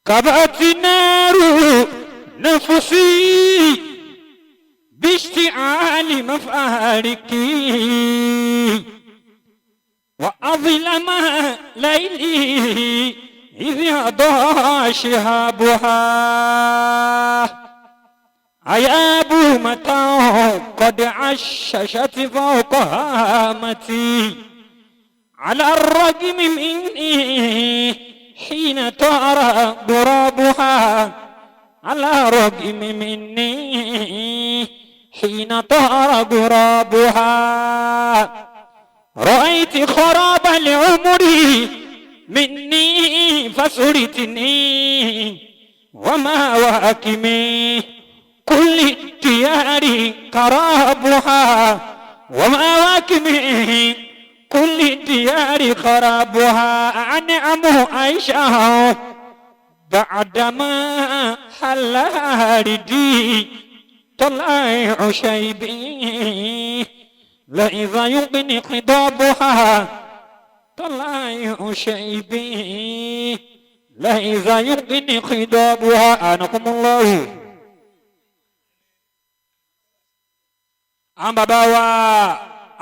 كبت نار نفسي باشتعال مفارقي وأظلم ليلي إذ أضاء شهابها. أيا بومة قد عششت فوق هامتي على الرغم مني حين ترى غرابها، على الرغم مني حين ترى غرابها. رأيت خراب العمر مني فسرتني وما واكمي كل الديار خرابها، وما واكمي كل الديار خرابها. أنعم عيشه بعدما حل هاردي طلع شيبي لإذا يغني خضابها، طلع شيبي لإذا يغني خضابها. أنكم الله. Àwọn bàbá wa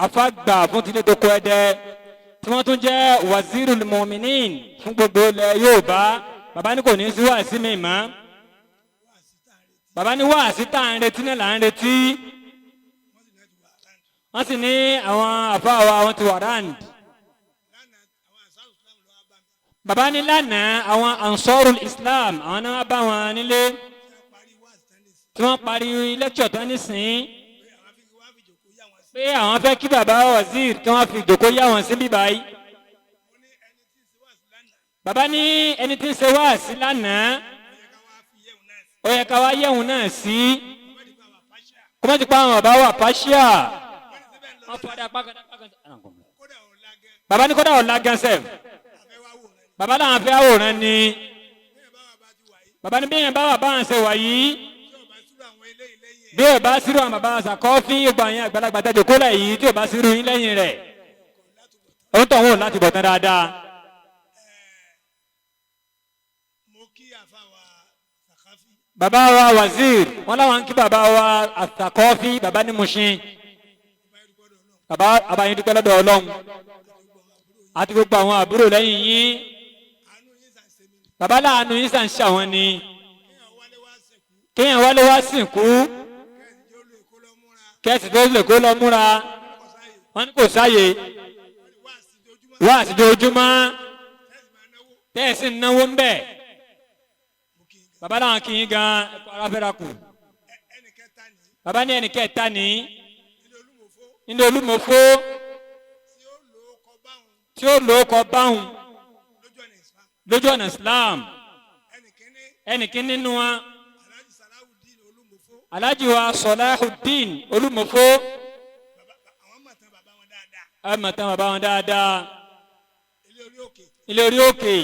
afágbà fún tilé doko Ẹdẹ tí wọ́n tún jẹ́ wazirul muminin fún gbogbo ilẹ̀ Yorùbá, bàbá ní kò ní sí wàásí mi mọ́. Bàbá ní wàásí tá à ń retí náà là ń retí. Wọ́n sì ní àwọn àfáà wa wọ́n ti wà ráǹd. Bàbá ní lánàá àwọn ansarul Islam àwọn náà bá wọn nílé tí wọ́n parí lẹ́kṣọ̀ tán nísìnyí pé àwọn fẹ́ kí bàbá wazir kí wọ́n fi ìjòkó yá wọn sí bíbá yìí. Bàbá ní ẹni tí ń ṣe wáàsí lánàá ó yẹ ká wá yẹ̀wùn náà sí, kó má ti pa àwọn bàbá wà pàṣíà. Bàbá ní kódà ọ̀la gan sef. Bàbá làwọn fẹ́ àwòrán ni. Bàbá ní bẹ́ẹ̀ bá wà báwọn ṣe wà yìí, bí o bá sírò àwọn bàbá Sàkọ́fí gbogbo àwọn àgbàlagbà tẹ́jọ kó lẹ̀ yìí, tí o bá sírò yín lẹ́yìn rẹ̀, ó ń tọ̀ wọ́n láti bọ̀ tán dáadáa. Bàbá wa wazir wọn láwọn ń kí bàbá wa Sàkọ́fí, bàbá ní Mushin. Bàbá abayín dúpẹ́ lọ́dọ̀ Ọlọ́run àti gbogbo àwọn àbúrò lẹ́yìn yín. Bàbá láàánú yín sàn ṣàwọn ni kéèyàn wálé wá sìnkú kẹsì tó lè kó lọ múra, wọn ní kò sáyè wá àtijọ́ ojúmọ́ tẹ́ẹ̀sì ń náwó ń bẹ̀. Bàbá náà kì í gan ẹ̀kọ́ aráfẹ́ra kù. Bàbá ní ẹnì kẹta ní nílé Olúmọ̀fó tí ó lò ó kọ báhùn lójú ọ̀nà Islam. Ẹnì kíní nínú wa Alhaji wa Salahuddin Olúmọ̀fó, ẹ mọ̀ tán bàbá wọn dáadáa. Ilé orí òkè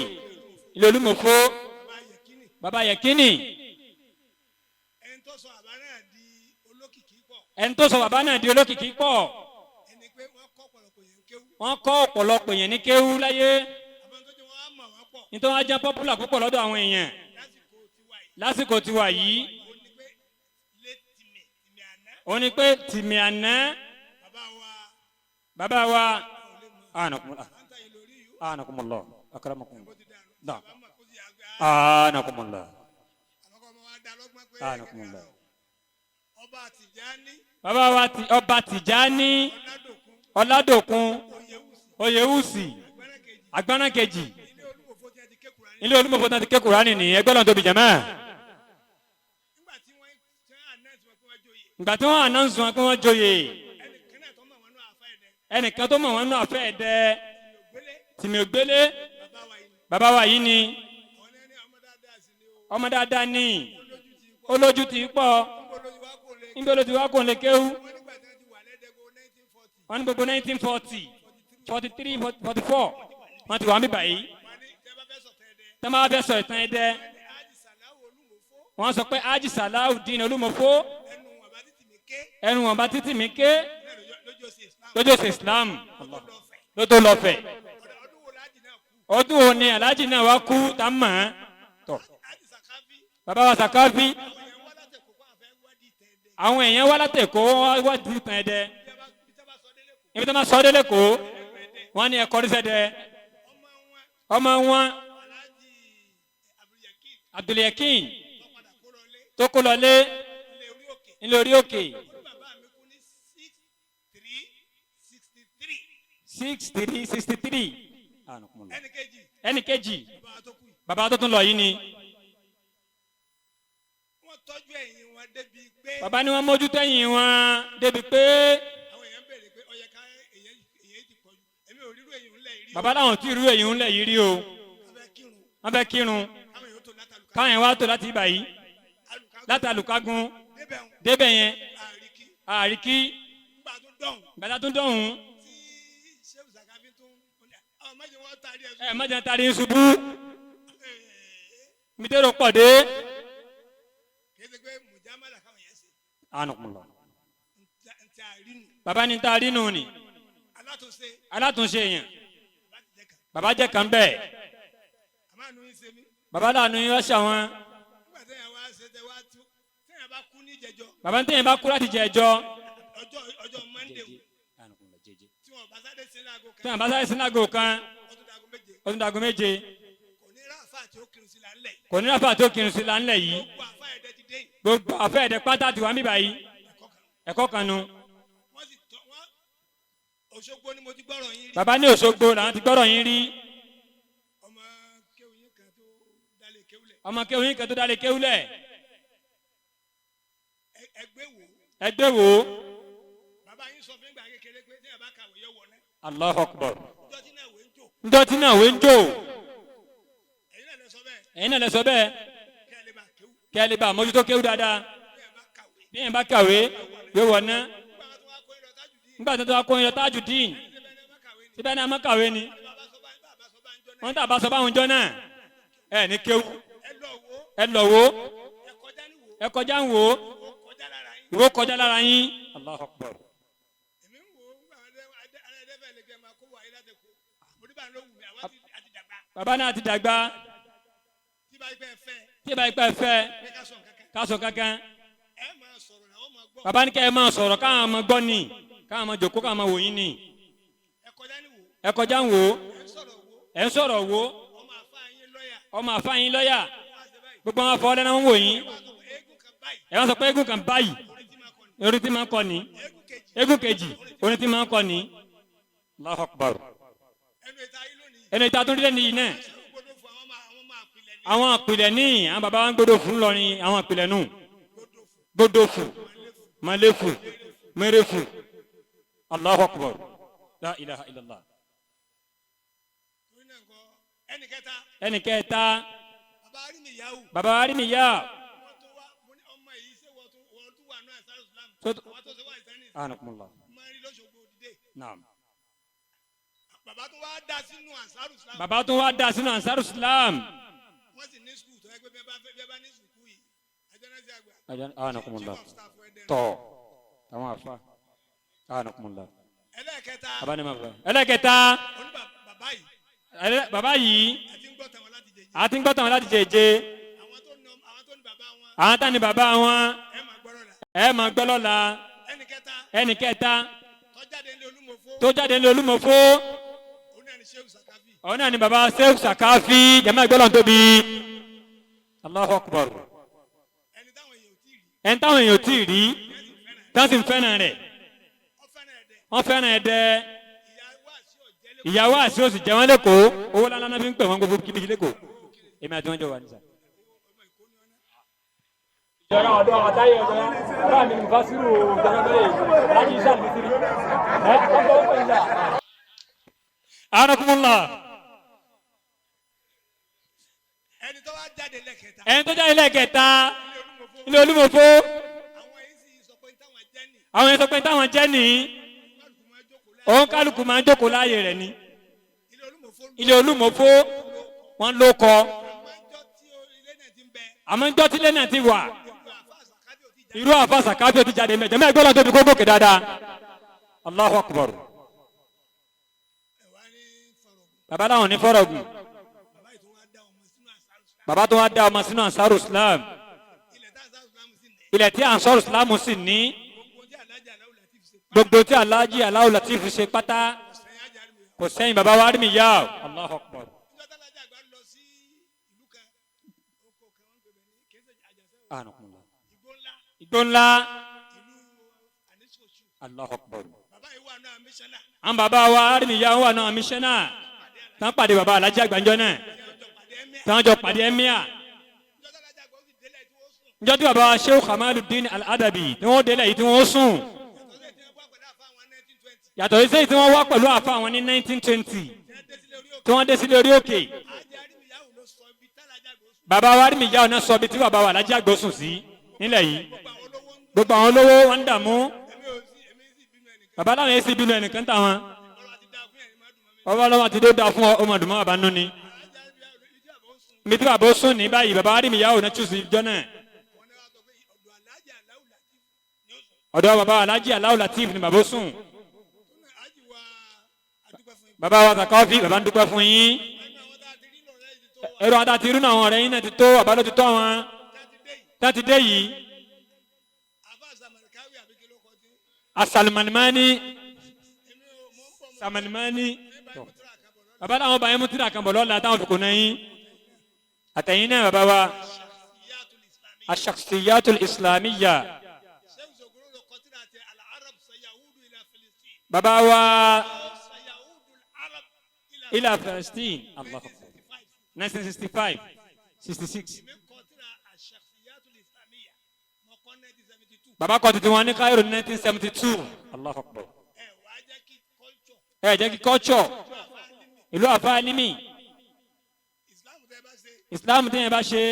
ilé Olúmọ̀fó, bàbá Yẹkínì. Ẹni tó sọ bàbá náà di olókìkí pọ̀. Wọ́n kọ́ ọ̀pọ̀lọpọ̀ èèyàn ní kéwú láyé, nítorí wọ́n á jẹ́ pọ́pùlà púpọ̀ lọ́dọ̀ àwọn èèyàn lásìkò tiwa yìí. Ó ní pé tìmì àná bàbá wa anakumullah akramakumullah anakumullah anakumullah. Bàbá wa ọba Tìjání Ọládòkun Oyèwùsì Agbánákejì ilé Olúmọ̀fó náà ti ké Kùránì ní ẹgbẹ́ lọ́n tóbi jẹ̀mọ́. Ìgbà tí wọ́n ànánsì wọn pé wọ́n joyè, ẹnìkan tó mọ̀ wọ́n nù àfẹ́ ẹ̀dẹ́ tìmí ògbélé bàbá wa yìí ni ọmọ dáadáa ní olójú ti pọ̀ níbi olójú wa kò lè kéwú. Wọ́n ní gbogbo 1940 43 44 wọ́n ti wà ń bí báyìí. Tẹ́ máa fẹ́ sọ ìtàn Ẹdẹ, wọ́n sọ pé Haji Salawudeen Olúmọ̀fó ẹnu wọn bá títì mí ké lójú ọ̀sẹ̀ Islam ló tó lọ fẹ̀. Ọdún wo ni Alhaji náà wá kú tá a mọ̀ ọ́n tọ̀. Bàbá wa Sàkáfí, àwọn èèyàn wá látẹ̀kọ́ wá di ìtàn Ẹdẹ. Ibi tó máa sọ délé kó wọ́n ní ẹ̀kọ́ rísẹ̀ dẹ. Ọmọ wọn Abdulyakin tó kó lọlé nílé orí òkè 6363. Ẹnì kejì bàbá tó tún lọ yìí ni. Bàbá ni wọ́n mójútó ẹ̀yìn wọn débi pé bàbá làwọn tí irú èyí ń lẹ̀ yìí rí o. Wọ́n fẹ́ kírun káwọn yẹn wá tó láti ibà yìí láti Àlùkágun débẹ̀ yẹn àríkí gbàdá tó dọ̀hún ẹ má jẹ́ tari ń ṣubú mitero pọ̀ dé. Bàbá ni ta rí nù ni alátúnṣe yẹn bàbá jẹ́ kan bẹ́ẹ̀. Bàbá lànà yín wá ṣàwọn. Bàbá ní tẹ̀yìn bá kú láti jẹ ẹjọ́. Tí wọn bá sáré sinago kan ó tún dago méje. Kò ní ráfà tó kírun sí lánlẹ̀ yìí. Gbogbo àfẹ́ ẹ̀dẹ̀ pátá ti wà mí báyìí. Ẹ̀kọ́ kan nu. Bàbá ní Òṣogbo làwọn ti gbọ́rọ̀ yín rí. Ọmọ kéwìn kan tó dálé kéwúlẹ̀. Ẹgbẹ́ wo. Bàbá yín sọ fún ìgbà kékeré pé téèyàn bá kàwé yọ wọ̀ náà. Allahu Akbar. Ńdọ́tí náà wé ń jò. Ẹ̀yin náà lẹ sọ bẹ́ẹ̀. Kẹ́ ẹ lè bá mójútó kéwú dáadáa. Téèyàn bá kàwé yóò wọ̀ náà. Nígbà tó wá kó yín lọ Tajudeen. Síbẹ̀ náà má kàwé ni. Wọ́n tà bá sọ báwọn jọ náà. Ẹ ní kéwú. Ẹ lọ wo. Ẹ kọjá ń wo. Ìwọ kọjá lára yín. Allahu Akbar. Bàbá náà ti dàgbà. Tí ìbá ipẹ́ fẹ́ ká sọ kankan. Bàbá ní kẹ́ ẹ máa sọ̀rọ̀ káwọn ọmọ gbọ́ ni káwọn ọmọ jòkó káwọn ọmọ wò yín ni. Ẹ kọjá ń wò. Ẹ ń sọ̀rọ̀ wò. Ọmọ àfa yín lọ́yà. Gbogbo àwọn afọ ọlẹ́nà ń wò yín. Ẹ wọ́n sọ pé eégún kan báyìí orin tí máa ń kọ ni. Eégún kejì orin tí máa ń kọ ni. Allahu Akbar. Ẹnu ìta tó ń rí lẹ́nu náà. Àwọn àpìlẹ̀ ní àwọn bàbá wa ń gbódò fún lọrin àwọn àpìlẹ̀ nù. Gbódò fún, màlẹ́fù, mẹ́rẹ́fù. Allahu Akbar. La ilaha illallah. Ẹnì kẹta. Bàbá wa rí mi yá. Bàbá tó wá dá sínú Ansaru Islam. Wọ́n sì ní sùkúù tó yẹ pé bí ẹ bá ní sùkúù yìí, ajánásí àgbà. Anakumullah. Tọ́ àwọn àfa. Anakumullah. Ẹlẹ́kẹta. Ẹlẹ́kẹta. Bàbá yìí. Àti ń gbọ́ tàwọn láti jẹjẹ. Àwọn tá ní bàbá wọn. Ẹ máa gbọ́ lọ́la. Ẹnì kẹta. Tó jáde ní Olúmọ̀fó. Òun náà ni bàbá Sheikh Sakafi. Jàmá ìgbọ́ lọ́n tóbi. Allahu Akbar. Ẹni táwọn èèyàn tí ì rí. Tá sì ń fẹ́ràn rẹ̀. Wọ́n fẹ́ràn ẹ̀ dẹ́. Ìyàwó àti oṣù jẹ́ wọ́n lẹ́kọ̀ọ́. Owó lálá náà fi ń pè wọ́n gbogbo kíbi lẹ́kọ̀ọ́. Èmi àti wọn jọ wà nísà. Ìjọba ọ̀dọ́ àtàyè ọ̀dọ́ bàbá mi ní Mufasiru ìjọba bẹ́ẹ̀ láti iṣẹ́ àlùfíìsì. Ẹ ọgbọ́n ó pè é sà. Anakumullah. Ẹni tó wá jáde lẹ́kẹta. Ẹni tó jáde lẹ́kẹta. Ilé Olúmọ̀fó. Àwọn yẹn sọ pé táwọn jẹ́ nìyí. Òun kálukú máa ń jókòó láàyè rẹ̀ ni. Ilé Olúmọ̀fó wọn ló kọ. Àmọ́ ń jọ́ tílé náà ti wà. Irú àfa Sàkáfí ó ti jáde mẹ́jọ mẹ́gbẹ́ lọ́n tóbi kó gòkè dáadáa. Allahu Akbar. Bàbá làwọn ní fọ́rọ̀gùn. Bàbá tó wá dá ọmọ sínú Ansaru Islam. Ilẹ̀ tí Ansar Islam sì ní. Gbogbo tí Alhaji Aláwo Latif ṣe pátá kò sẹ́yìn baba wa Arimiyaw. Allahu Akbar. Igbó ńlá. Allahu Akbar. Àwọn baba wa Arimiyaw wà náà mísánná tán pàdé baba Alhaji àgbàjọ náà tán jọ pàdé ẹ̀míà. Njọ́ tí baba Sheikh Kamaluddin Al-Adabi tí wọ́n délẹ̀ yìí tí wọ́n sùn. Yàtọ̀ sí tí wọ́n wá pẹ̀lú àfa àwọn ní 1920 tí wọ́n dé sílé orí òkè. Baba wa Arimiyaw náà sọ ibi tí baba wa Alhaji àgbà sùn sí nílẹ̀ yìí. Gbogbo àwọn olówó wọn ń dààmú. Baba láwọn yẹn sì bínú ẹnìkan táwọn. Ọba ọlọ́wọ́ àti dó da fún ọ ọmọ àdùnmọ́ bàbá nú ni. Ibi tí baba ó sùn ní báyìí baba Arimiyaw náà tún sí jọ náà. Ọ̀dọ̀ baba Alhaji Aláwo Latif ni baba ó sùn. Baba wa Sakafi baba ń dúpẹ́ fún yín. Ẹ̀rọ àti irú àwọn ọ̀rẹ́ yín náà ti tó baba ló ti tó àwọn tá ti dé yìí. Asalumanimani Samanimani baba làwọn bá yín mú tírà kan bọ̀ lọ́la táwọn fi kò náà yín. Àtẹ̀yìn náà baba wa Ashaksiyatul Islamiyya. Baba wa ila Palestine. Allahu Akbar. 1965 66. Baba kọ tuntun wọn ní Cairo 1972. Allahu Akbar. Ẹ jẹ́ kí culture ìlú àfa alimi Islam tí yẹn bá ṣe.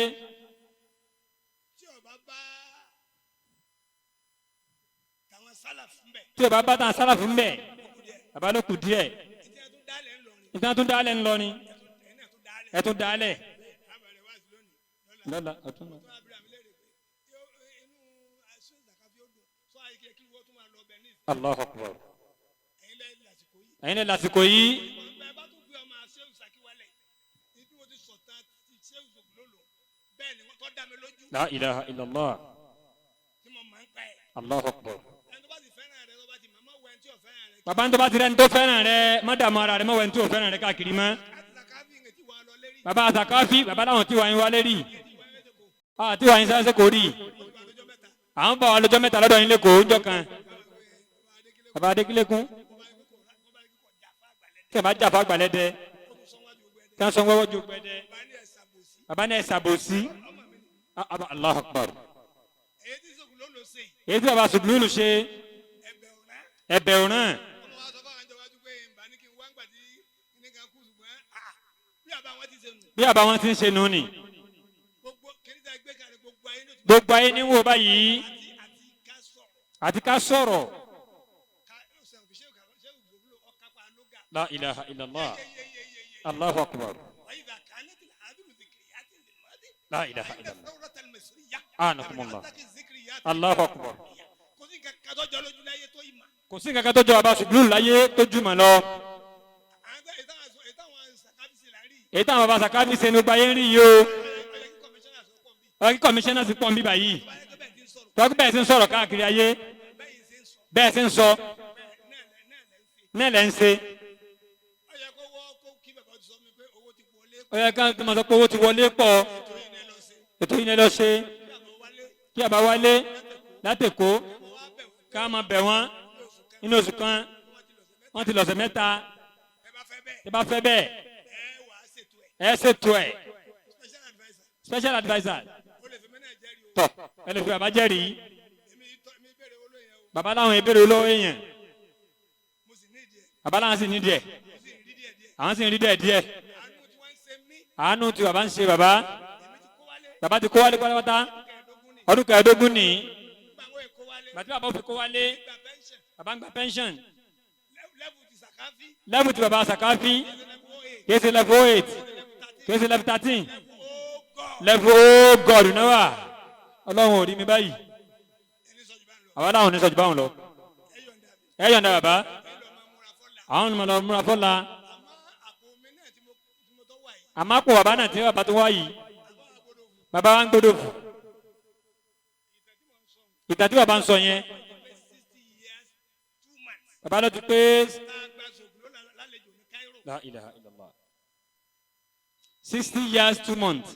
Tí o bá bá tàn sálàfù ń bẹ̀, baba ló kù díẹ̀. Ìtàn tún dálẹ̀ ń lọ ni. Ẹ tún dálẹ̀. Lọ́la ọ̀tún lọ. Allahu Akbar. Ẹ̀yin lè lásìkò yìí. La ilaha illallah. Allahu Akbar. Bàbá ń tó bá ti rẹ́ni tó fẹ́ràn rẹ má dààmú ara rẹ má wẹ̀ ní tí ò fẹ́ràn rẹ káàkiri mọ́. Bàbá Sakafi bàbá láwọn tí wàá yín wálé rí. Àti wàá yín sáyẹ́sẹ́ kò rí. À ń bọ̀ wá lọ́jọ́ mẹ́ta lọ́dọ̀ yín lẹ́kọ̀ọ́ oúnjẹ kan. Bàbá Adékílékún. Kí ẹ má jà fún àgbàlẹ́dẹ. Kí wọ́n sọ wọ́wọ́ ju gbẹ́dẹ. Bàbá náà ṣàbòsí. Allahu Akbar. Èyí tí bàbá Sùgbùlù ṣe ẹ̀bẹ̀ òràn. Bí àbá wọn ti ń ṣe nù ni. Gbogbo ayé ní wò báyìí. Àti ká sọ̀rọ̀. La ilaha illallah. Allahu Akbar. La ilaha illallah. Anakumullah. Allahu Akbar. Kò sí nǹkan kan tó jọ bàbá Sùgbùlù láyé tó jùmọ̀ lọ. Èyí táwọn bàbá Sakafi ṣe ní gbogbo ayé ń rí yìí o. Ọ̀rọ̀ kí kọ̀míṣánná sì pọ̀ ń bí báyìí. Tọ́kí bẹ́ẹ̀ sì ń sọ̀rọ̀ káàkiri ayé. Bẹ́ẹ̀ sì ń sọ. Náà lẹ́ ń ṣe. Ó yẹ ká tó máa sọ pé owó ti wọlé pọ̀. Ètò yìí ni ẹ lọ ṣe. Kí àbá wálé látẹ̀kọ́ ká máa bẹ̀ wọ́n nínú oṣù kan. Wọ́n ti lọ̀sẹ̀ mẹ́ta. Tí bá fẹ́ bẹ́ẹ̀ ẹ ṣètò ẹ̀. Special adviser tọ ẹ lè fi bàbá jẹ́rìí. Bàbá láwọn ìbéèrè olówó èèyàn. Bàbá láwọn sì ní díẹ̀. Àwọn sì ń rí díẹ̀ díẹ̀. Àánú tí bàbá ń ṣe bàbá. Bàbá ti kó wálé pátápátá. Ọdún kẹẹ̀ẹ́dógún ní. Bàtí bàbá fi kó wálé. Bàbá ń gba pension. Level ti bàbá Sakafi. Kìí ṣe level 8. Kìí ṣe level 13. Level oh God náà wà. Ọlọ́run ò rí mi báyìí. Àwa láwọn ò ní sọ jù báwọn lọ. Ẹ yọ̀ǹda bàbá. Àwọn ọmọ lọ múra fọ́la. Àmọ́ àpò bàbá náà tí bàbá tó wá yìí. Bàbá wa ń gbódò fún. Ìtàn tí bàbá ń sọ yẹn, bàbá ló ti pé La ilaha illallah. 60 years 2 months.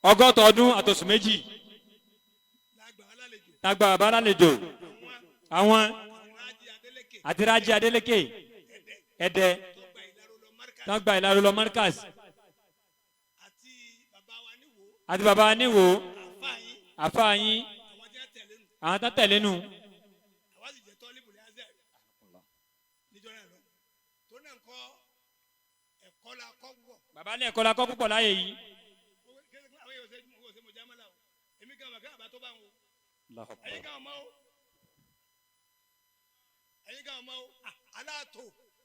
60 ọdún àtòsùn 2. Tàgbà bàbá lálejò. Àwọn àti Rájí Adélékè Ẹ̀dẹ́ tán gba Ìlaro lọ Markaz. Àti bàbá níwò àfáà yín àwọn tán tẹ̀lé nù. Bàbá ní ẹ̀kọ́ la kọ́ púpọ̀ láyé yìí.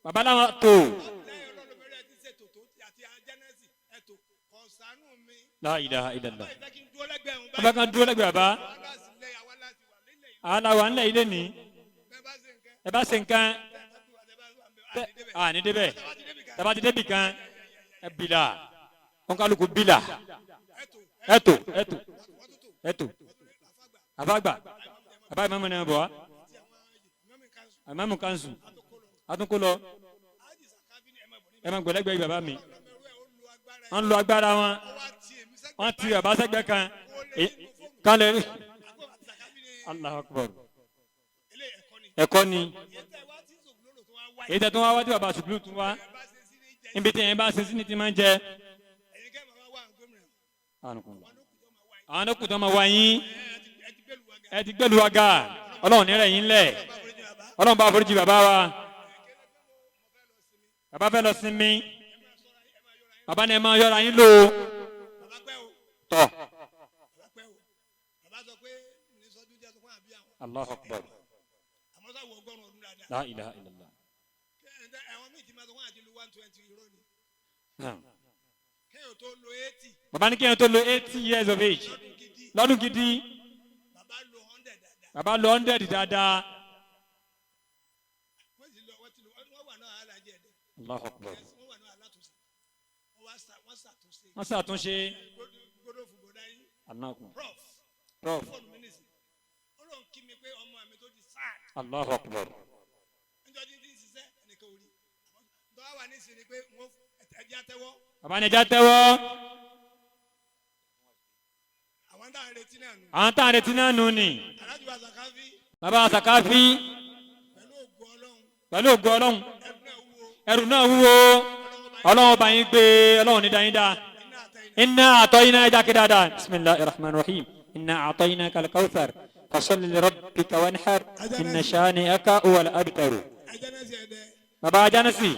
Bàbá làwọn tó. La ilaha illallah. Bàbá kan dúró lẹ́gbẹ̀ẹ́ bàbá. Àlà wà ńlẹ̀ ilé ní. Ẹ bá ṣe nǹkan. À ní débẹ̀. Tàbá ti débì kan. Ẹ bìlà. Kọ́ńkálukú bìlà. Ẹ̀tò ẹ̀tò ẹ̀tò. Àbágbà. Àbá ìmáàmù náà bọ̀ wá. Ìmáàmù kanṣu. Àtúnkó lọ. Ẹ máa gbẹ̀lẹ́gbẹ̀ bàbá mi. Wọ́n lo agbára wọn. Wọ́n ti bàbá sẹ́gbẹ́ kan. Kan lè rí. Allahu Akbar. Ẹ̀kọ́ ni. Èyí tẹ́ tún wá wá tí bàbá sùkúlù tún wá. Níbi tí ẹ̀yin bá ṣe sí ni ti máa ń jẹ. Àwọn ọkùnrin tó máa wá yín. Ẹ ti gbẹ́lu wa ga. Ọlọ́run ní rẹ̀ yín lẹ̀. Ọlọ́run bá foríjì bàbá wa. Bàbá fẹ́ lọ sinmi. Bàbá ni ẹ máa yọra yín lò. Tọ́. Allahu Akbar. La ilaha illallah. Bàbá ní kéèyàn tó lo 80 years of age. Lọ́dún gidi. Bàbá lo 100 dáadáa. Allahu Akbar. Wọ́n ṣàtúnṣe. Prof. Allahu Akbar. Bàbá ní ẹja tẹ́wọ́. Àwọn tá à ń retí náà nù ni. Bàbá Sàkáfí. Pẹ̀lú ògo Ọlọ́run. Ẹrù náà wúwo. Ọlọ́run bá yín gbé. Ọlọ́run ní dáyín dá. Inna a'tayna ẹja kí dáadáa. Bismillahir rahmanir rahim. Inna a'tainaka al-kawthar. Fasalli li rabbika wanhar. Inna shani'aka huwal abtar. Bàbá Jánásì.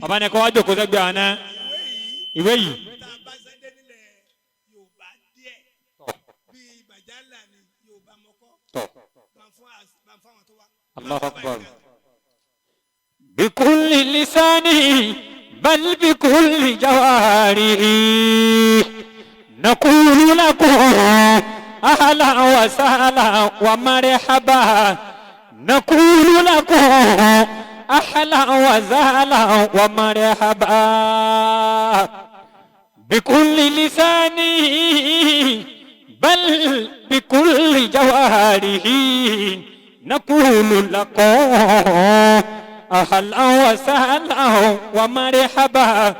Bàbá ní kó wá jókòó sẹ́gbẹ̀ẹ́ àná. Ìwé yìí. Allahu Akbar. بكل لسانه بل بكل جوارحه نقول لكم أهلا وسهلا ومرحبا نقول لكم أهلا وسهلا ومرحبا بكل لسانه بل بكل جوارحه نقول لكم أهلا وسهلا ومرحبا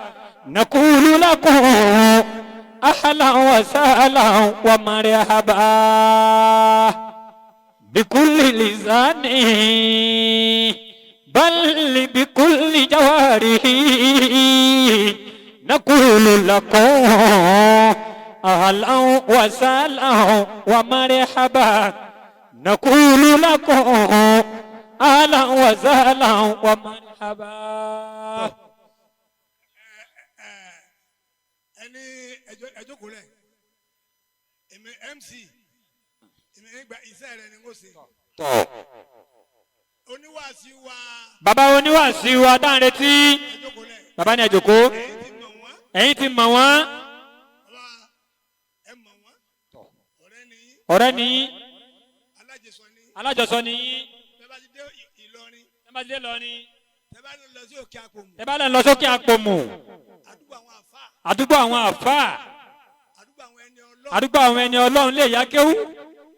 نقول لكم أهلا وسهلا ومرحبا بكل لسانه بل بكل جوارحه نقول لكم أهلا وسهلا ومرحبا نقول لكم أهلا وسهلا ومرحبا. Ẹni ẹjọ́ lẹ̀ èmi MC èmi gba iṣẹ́ rẹ ni n kò ṣe. Oníwàásí wa. Bàbá oníwàásí wa tá à ń retí. Bàbá ní ẹ jókòó. Ẹ̀yin ti mọ̀ wọ́n. Ẹ mọ̀ wọ́n. Ọ̀rẹ́ ni yín. Alájọsọ ni yín. Tẹ́ bá ti dé Ìlọrin. Tẹ́ bá ti dé Ìlọrin. Tẹ́ bá lọ sí òkè Àpòmù. Tẹ́ bá lọ sókè Àpòmù. Àdúgbò àwọn àfáà. Àdúgbò àwọn àfáà. Àdúgbò àwọn ẹni Ọlọ́run. Àdúgbò àwọn ẹni Ọlọ́run lè yá kéwú.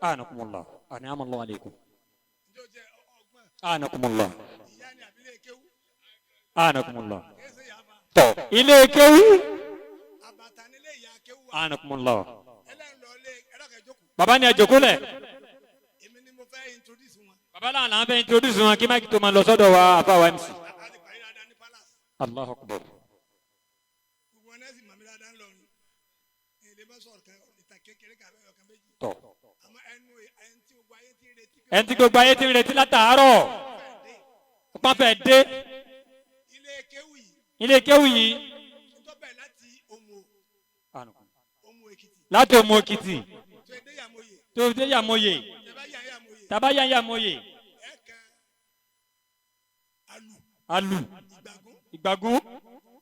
Anakumullah aniamallahu aleikum. Ǹjọ́ jẹ́ ọgbọ́n. Anakumullah. Ìyá ni àbílẹ̀ kéwú. Anakumullah. Kìí ṣe yàrá. Tọ ilé kéwú. Àbàtà nílé ìyá kéwú wa. Anakumullah. Ẹlẹ́rìn lọ lé ẹlọ́kẹ̀ jókòó. Baba ni ẹ jókòó lẹ̀. Èmi ni mo fẹ́ introduce wọn. Baba làwọn làwọn fẹ́ introduce wọn kí máìkì tó máa lọ sọ́dọ̀ wa àfa wa MC. A ti parí dáadáa ní palace. Allahu akbar. Gbogbo wọn náà sì mọ̀ mí dáadáa ńlọrin. Èlé bá sọ̀rọ̀ kan ìtàn kékeré kan abẹ́rẹ́ ọ̀kan méjì. Tọ Àmọ́ ẹnu ẹni tí gbogbo ayé ti ń retí pé ẹni tí gbogbo ayé ti ń retí látàárọ̀ fẹ́ dé. ọpọ́n fẹ́ dé. Ilé kéwú yìí Ilé kéwú yìí. tó bẹ̀ láti Òmù Òmù Èkìtì Láti Òmù Èkìtì tó dé Yàmóye. tó dé Yàmóye. Tẹ bá yà Yàmóye. Tàbá yà Yàmóye. Ẹ kan Alu Alu Ìgbàgún Ìgbàgún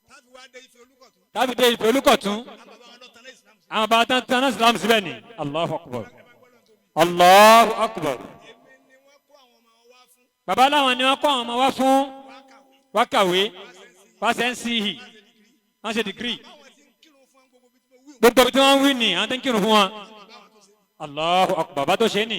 táfi wá dé Ife Olúkọ̀tún. tàbí dé Ìfẹ́ Olúkọ̀tún. Àwọn bàbá wa lọ tán ní Islam sí. Àwọn bàbá tán tán náà Islam síbẹ̀ ni. Allahu akbar. Ẹ bá gbọ́dọ̀ tóbi. Allahu akbar. Èmi ni wọ́n kó àwọn ọmọ wa fún. Bàbá làwọn ni wọ́n kọ́ àwọn ọmọ wa fún. Wá kàwé. Wá kàwé. Wá sẹ́ńsì. Wá sẹ́ńsì. Wá ṣe Wọ́n ṣe dìgírì. dìgírì. Báwọn ti ń kírun fún gbogbo bí tí mo wí. Gbogbo ibi tí wọ́n ń wí ni àwọn tó ń kírun fún wọn. Báwọn tó ṣe. Allahu akbar. Bàbá tó ṣe é nì.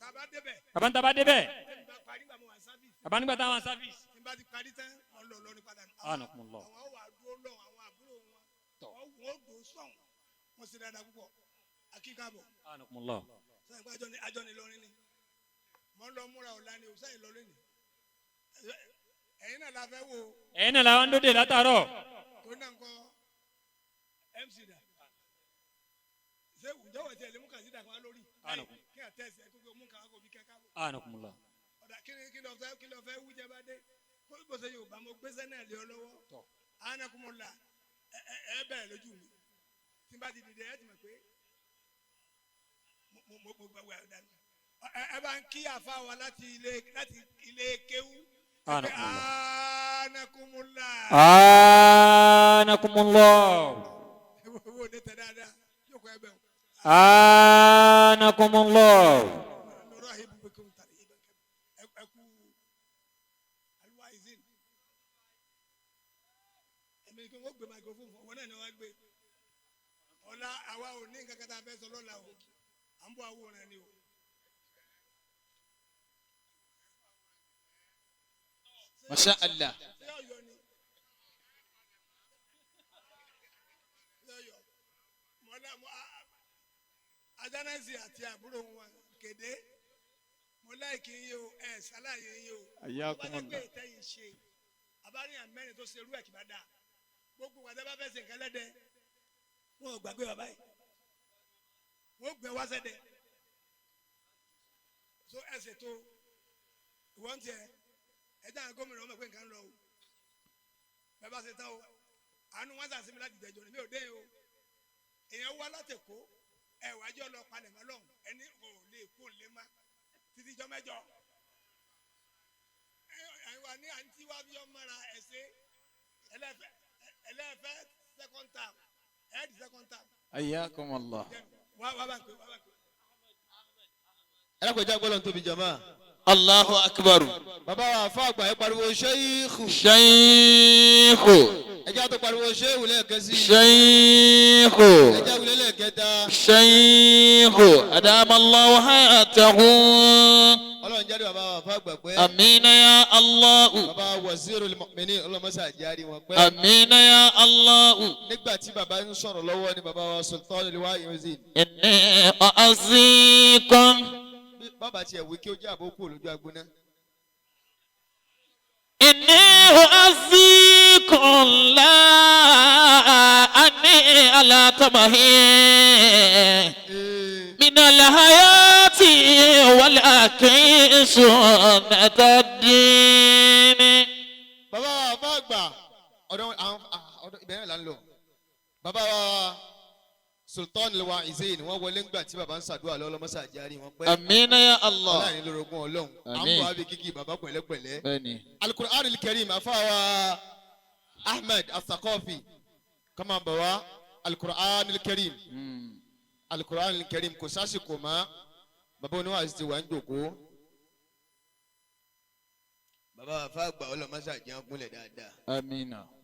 Tàbá débẹ̀. Bàbá ń tabá débẹ̀. Tẹ́mi bá parí gbà mo wà sáfìsì. Bàbá nígbà táwọn sáfìsì. Tí n bá ti parí tán, wọ́n lọ lọ ní padà. Anakumullah. Àwọn wà dúró lọ àwọn àbúrò wọn. Wọ́n dùn sọ̀hún. Wọ́n ṣe dáadáa púpọ̀. Akíkàbọ̀. Anakumullah. Sọ́yìn pé àjọ ni lọrin ni. Mọ̀ ń lọ múra ọ̀la ni òsáyìn lọ lónìí. Ẹ̀yin náà la fẹ́ wò ó. Ẹ̀yin náà làwọn ń dóde látàárọ̀. Tó náà ń kọ́ MC dà. Ṣé ǹjẹ́ wọ́n ti ẹ̀ lè mú kàzídà kan wá lórí? Anakum. Kí àtẹ̀sẹ̀ kókó mú kàwá kó fi kẹ́ káàbọ̀. Anakumullah. Ọ̀dà kí ni kí lọ fẹ́ kí lọ fẹ́ wújẹ bá dé kó bó ṣe Yorùbá mo gbéṣẹ́ náà lé ọ lọ́wọ́. Tọ́. Anakunmọ̀lá ẹ ẹ ẹ bẹ̀rẹ̀ lójú mi tí n bá ti dìde ẹ ti mọ̀ pé mo mo mo gbàgbé àdánù. Ẹ ẹ bá ń kí àfa wa láti ilé kéwú. Anakumullah. Anakunmọ̀lá. Anakumullah. Wo ne tẹ dáadáa yóò kọ́ ẹ bẹ̀ wọ́n. Anakumullah. Nurahibu bikum tarhiban ẹ kú aluwaizin. Èmi kí wọ́n gbé microphone fún wọn náà ni wọ́n gbé. Ọ̀la àwa ò ní nǹkan kan tá a fẹ́ sọ lọ́la o, à ń bọ̀ àwòrán ni o. Masha Allah. Ṣé Ọ̀yọ́ ni? Ṣé Ọ̀yọ́? Mọ̀lá mọ́ Ajánásì àti àbúrò wọn kéde. Mo láìkí yín o, ẹ ṣàlàyé yín o. Tó bá jẹ́ pé ìtẹ́yìn ṣe, àbáríyàn mẹ́rin tó ṣerú ẹ̀ kì bá dáa. Gbogbo wàdà bá fẹ́ ṣe nǹkan lẹ́dẹ̀, wọn ò gbàgbé bàbá yìí. Wọ́n gbé wá sẹ́dẹ̀. So ẹ ṣètò ìwọ́n tiẹ̀ ẹ dáhùn gómìnà ọmọ pé nǹkan ń lọ o. Bẹ́ẹ̀ bá ṣe tán o, àánú wọn sàṣẹ mi láti jẹjọ ni mi ò dé yìí o. Èèyàn wá láti Èkó, ẹ wàá jọ lọ palẹ̀ mọ́ lọ́hùn, ẹni kò lè kó lè má títí jọ mẹ́jọ. Ẹ wà ní àǹtí wá fi ọmọ ra ẹ̀ṣẹ́ ẹlẹ́fẹ́ ẹlẹ́fẹ́ second term ẹ̀ di second term. Ayakumullah. Wá wá bá ń pè wá bá ń pè. Ẹlẹ́kọ̀ọ́jà gbọ́dọ̀ tóbi jama. Allahu akbar. Bàbá wa àfa àgbà ẹ pariwo ṣéyíkù. Shaykhu. Ẹjẹ́ àti pariwo ṣéwù lẹ́ẹ̀kan sí. Shaykhu. Ẹjẹ́ wulẹ̀ lẹ́ẹ̀kẹta. Shaykhu. Adamallahu hayatahu. Ọlọ́run jáde bàbá wa àfa àgbà pẹ́. Amina ya Allahu. Bàbá wazirul mu'minin ọlọ́mọṣà jáde wọn pẹ́. Amina ya Allahu. Nígbà tí bàbá ń sọ̀rọ̀ lọ́wọ́ ni bàbá wa Sultanul Waizin. Inni a'azikum. Bí bàbá tiẹ̀ wí kí ó jẹ́ àbókù lójú agbóná. Inni u'azikum la anni ala tamahi. من الحياة ولكن سنة الدين. Bàbá wa àfa àgbà ọ̀dọ̀ àwọn ọ̀dọ̀ ibẹ̀ náà là ń lọ. Bàbá wa Sultanul Waizin wọ́n wọlé ńgbà tí bàbá ń ṣàdúrà lọ́wọ́ ọlọ́mọṣà jáde wọn pẹ́. Amina ya Allah. Ọlọ́run lórogún Ọlọ́run. À ń Àmín. bọ̀ wá bí kíkì bàbá pẹ̀lẹ́pẹ̀lẹ́. Bẹ́ẹ̀ni. Al-Qur'an al-Karim afaawa Ahmed Asakọfi kama bọ̀ wá Al-Qur'an al-Karim. Al-Qur'an al-Karim kò sásìkò mọ́ bàbá oníwàásù ti wà ń jòkó. Bàbá wa fàgbà ọlọ́mọṣà jẹun kúnlẹ̀ dáadáa. Amina.